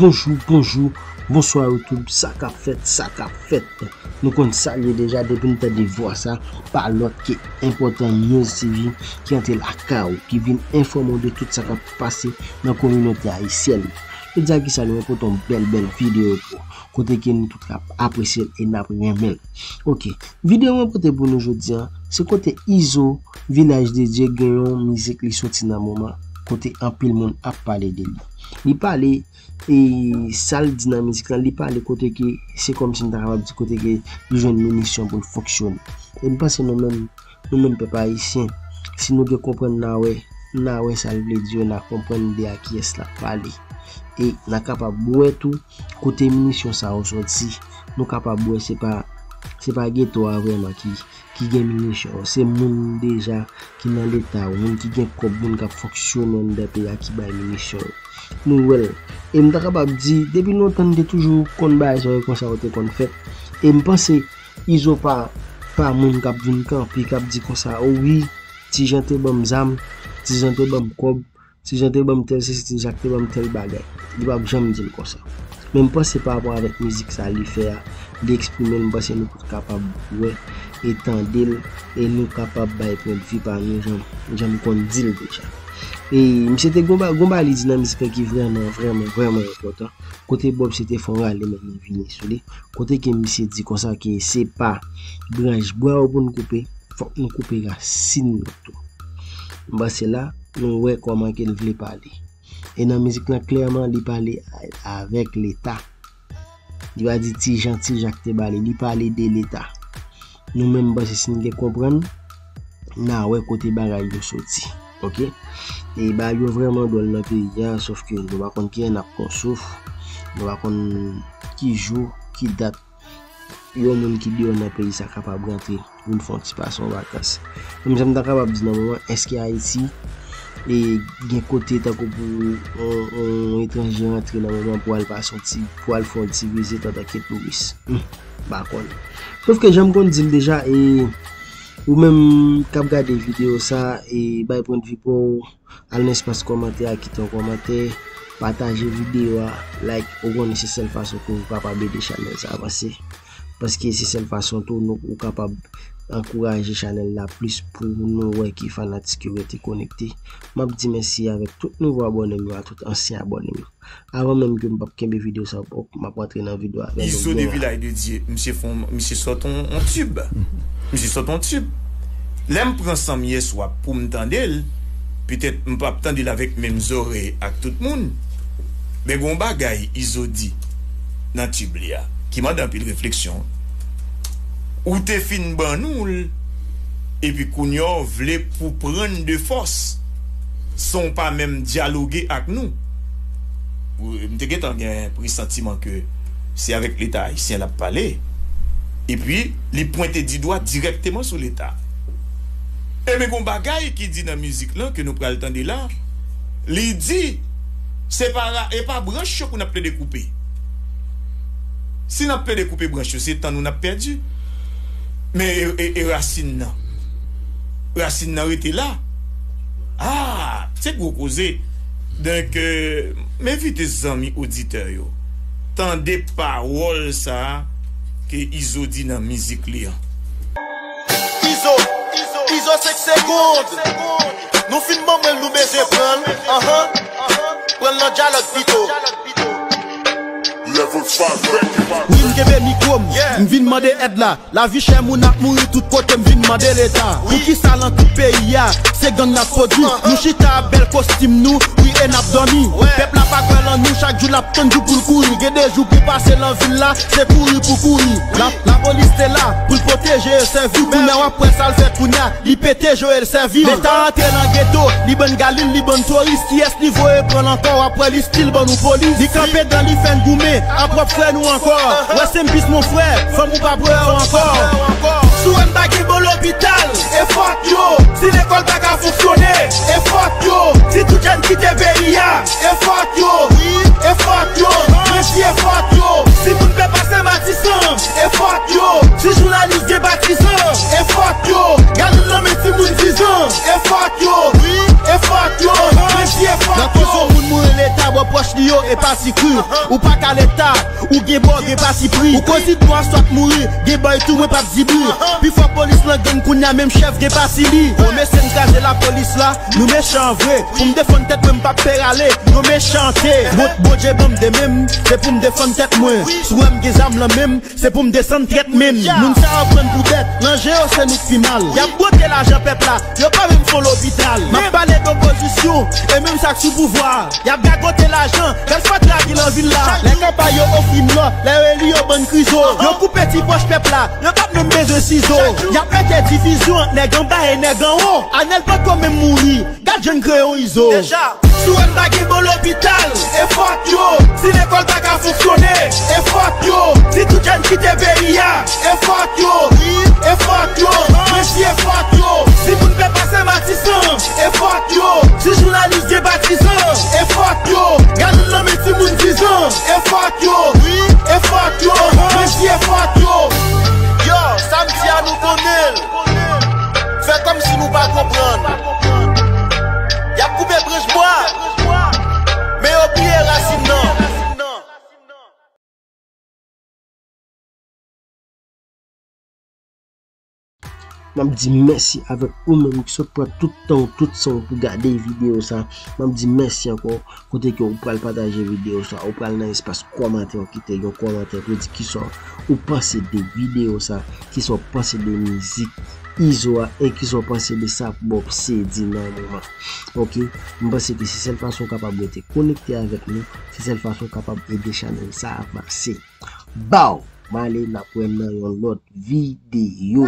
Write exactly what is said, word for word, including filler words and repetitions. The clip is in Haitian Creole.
Bonjou, bonjou, bonswa YouTube, sa k ap fèt, sa k ap fèt. Nou konn sa l ye deja, depi n tande vwa sa, pa lòt ke Enpòtan News T V ki antre lakay ou, ki vin enfòme w de tout sa k ap pase nan kominote ayisyèn. Jodi a kisa nou pote yon bèl, bèl videyo pou ou, kote ke nou tout ap apresye l e n ap renmen l. Ok, videyo mwen pote pou nou jodi a, se kote Izo, Vilaj de Dye, gen yon mizik li soti nan moman, kote anpil moun ap pale de li. Li pale e sa l di nan mizik lan, li pale kote ke se kòmsi m ta kapab di kote ke li jwenn minisyon pou l fonksyone. E m panse nou menm, nou menm pèp ayisyen, si nou gen konprann n a wè, n a wè sa l vle di yo, n a konprann de a kiyès l ap pale. E n a kapab wè tou kote minisyon sa yo soti. Nou kapab wè se pa, se pa geto a vrèman ki ki gen minisyon yo. Se moun deja ki nan leta yo, moun ki gen kòb, moun k ap fonksyone anndan peyi a ki bay minisyon yo. Nou wè l. E m ta kapab di, depi lontan n te toujou konn bagay sa yo konsa yo te konn fèt. E m panse Izo pa, pa moun k ap vin kanpe, k ap di konsa, o wi, Ti Jan te ban m zam, Ti Jan te ban m kòb, Ti Jan te ban m tèl sesi, Ti Jak te ban m tèl bagay. Li p ap janm di l konsa. Men m panse pa rapò avèk mizik sa li fè a, li eksprime l, m panse nou tout kapab wè e tande l, e nou kapab bay pwendvi pa nou jan, jan m konn di l deja. E misye te gon ba-, gon bagay li di nan mizik lan ki vrèman, vrèman, vrèman enpòtan. Kote Bob se te fè yon rale men nou vini sou li. Kote ke misye di konsa ke se pa branch bwa yo pou n koupe, fòk nou koupe rasin yo tou. M panse la, nou wè kòman ke l vle pale. E nan mizik lan, klèman, li pale a-, avèk Leta. Li pa di Ti Jan, Ti Jak te ba li, li pale de Leta. Nou menm, m panse si n gen konprann, n a wè kote bagay yo soti. Ok? E bagay yo vrèman dwòl nan peyi a, sòf ke nou pa konn kilè n ap pran souf, nou pa konn ki jou, ki dat yon moun ki deyò nan peyi sa kapab rantre pou l fè yon ti pase yon vakans. Menm jan m ta kapab di nan moman, èske Ayiti e gen kote tankou pou yon, yon etranje rantre nan moman pou al pase yon ti, pou al fè yon ti vizit antanke touris? Hmm, m pa konnen. Sòf ke jan m konn di l deja, e ou menm k ap gade videyo sa, e bay pwendvi pa w, al nan espas kòmantè a, kite yon kòmantè, pataje videyo a, like, ou konnen se sèl fason ke ou kapab ede chanèl sa avanse. Paske se sèl fason tou nou, ou kapab ankouraje chanèl la plis pou nou wè ki fanatik yo rete konekte. M ap di mèsi avèk tout nouvo abòne m yo, a tout ansyen abòne m yo. Avan menm ke m p ap kenbe videyo sa, m ap rantre nan videyo avè nou. Izo de Vilaj de Dye, misye fon, misye sòt on, on tib. Misye sòt on tib. Lè m pran san m yèswa pou m tande l, petèt m p ap tande l avèk menm zòrèy ak tout moun. Men gon bagay Izo di nan tib li a, ki mande anpil refleksyon. Ou te fin ban nou l, epi kounye a w vle pou pran n de fòs, san w pa menm dyaloge ak nou. M te gentan gen presantiman ke se avèk Leta ayisyen l ap pale. Epi, li pwente di dwa dirèkteman sou Leta. E men gon bagay ki di nan mizik lan ke nou pral tande la, li di, se pa ra-, e pa branch yo pou n ap plede koupe. Si n ap plede koupe branch yo, se tan nou n ap pèdi. Men e, e, e rasin nan? Rasin nan rete la. Ah, se gwo koze. Donk, euh, m envite zanmi oditè yo tande pawòl sa a ke Izo di nan mizik li an. Izo, Izo, Izo senk segonn. Nou fin ban mwen l, nou bezwen pran l. Anhan. Pran l nan dyalòg pito. Level five record. Wi, m kenbe mikwo m, m vin mande èd la. Lavi chè, moun ap mouri tout kote, m vin mande Leta. Poukisa nan tout peyi a, se gang n ap pwodui? Nou chita ak bèl kostim nou, wi, e n ap dòmi. Pèp la pa kwè lan nou, chak jou l ap tann jou pou l kouri. Gen de jou pou pase lan vil la, se kouri pou kouri. La, lapolis te la pou l pwoteje e sèvi. Kounye a w ap wè sa l fè kounye a, li pete, Joel sèvi. Leta antre lan geto, li ban n galil, li ban n toris. Kiyès li voye pran l ankò? W ap wè li still ban nou polis. Li kanpe dan li, fè n goumen, ap w ap frè nou ankò. Rest in peace mon frè, fanm ou p ap wè w ankò. Si w wè n pa gen bon lopital, e fòt yo. Si lekòl pa ka fonksyone, e fòt yo. Si tout jèn kite peyi a, e fòt yo. Wi, e fòt yo. Mwen di e fòt yo. Si moun pè pase Matisan, e fòt yo. Si jounalis gen patizan, e fòt yo. Galil nan men timoun dizan, e fòt yo. Wi, e fòt yo. Mwen di e fòt yo. Nan koze moun mouri, Leta bò pòch li Yo, e pa sikri, ou pa ka leta, ou gen bò, gen pa sipri. Ou kozi dwa swat mouri, gen bòy tou, mwen p ap di bri. Pifò polis nan gang kounya, menm chèf gen pa si li. Yo, mesye, n kraze lapolis la, nou mechan vre. Pou m defann tèt mwen, m p ap pè rale, yo mechante. Bon, Bondye ban m de men m, se pou m defann tèt mwen. Si w wè m gen zam lan men m, se pou m desann trèt men. Moun sa yo pran pou bèt, nan je yo se nou k pi mal. Y ap bwote lajan pèp la, yo pa menm fon lopital. M ap pale d opozisyon, e menm sa k sou pouvwa a. Y ap gagote lajan, gad fatra ki nan vil la. Lè kanpay yo ofri m lò, lè yo eli yo bann krizo. Yo koupe ti pòch pèp la, yo p ap menm bezwen sizo. Y ap mete divizyon ant nèg anba e nèg anwo. Anèl poko menm mouri. Gad jèn kreyon Izo. Deja, si w wè n pa gen bon lopital, e fòt yo. Si lekòl pa ka fonksyone, e fòt yo. Si tout jèn kite peyi a, e fòt yo. Wi, e fòt yo. Mwen di e fòt yo. Si moun pè pase Matisan, e fòt yo. Si jounalis gen patizan, e fòt yo. Gad nou nan men timoun dizan, e fòt yo. Wi, e fòt yo. Mwen di e fòt yo. Yo, sa m di a nou konnen l. Fè kòmsi nou pa konprann. Y ap koupe branch bwa, men yo bliye rasin nan. M ap di mèsi avèk ou menm ki sot pran tout tan w, tout san w pou gade videyo sa. M ap di mèsi ankò. Kote ke ou pral pataje videyo sa, ou pral nan espas kòmantè, ou kite yon kòmantè pou di kisa ou panse de videyo sa, kisa ou panse de mizik Izo a, e kisa ou panse de sa Bob C di nan moman. Ok, m panse ke se sèl fason ou kapab rete konekte avèk nou, se sèl fason ou kapab ede chanèl sa avanse. Baw, m ale, n ap wè nan yon lòt videyo.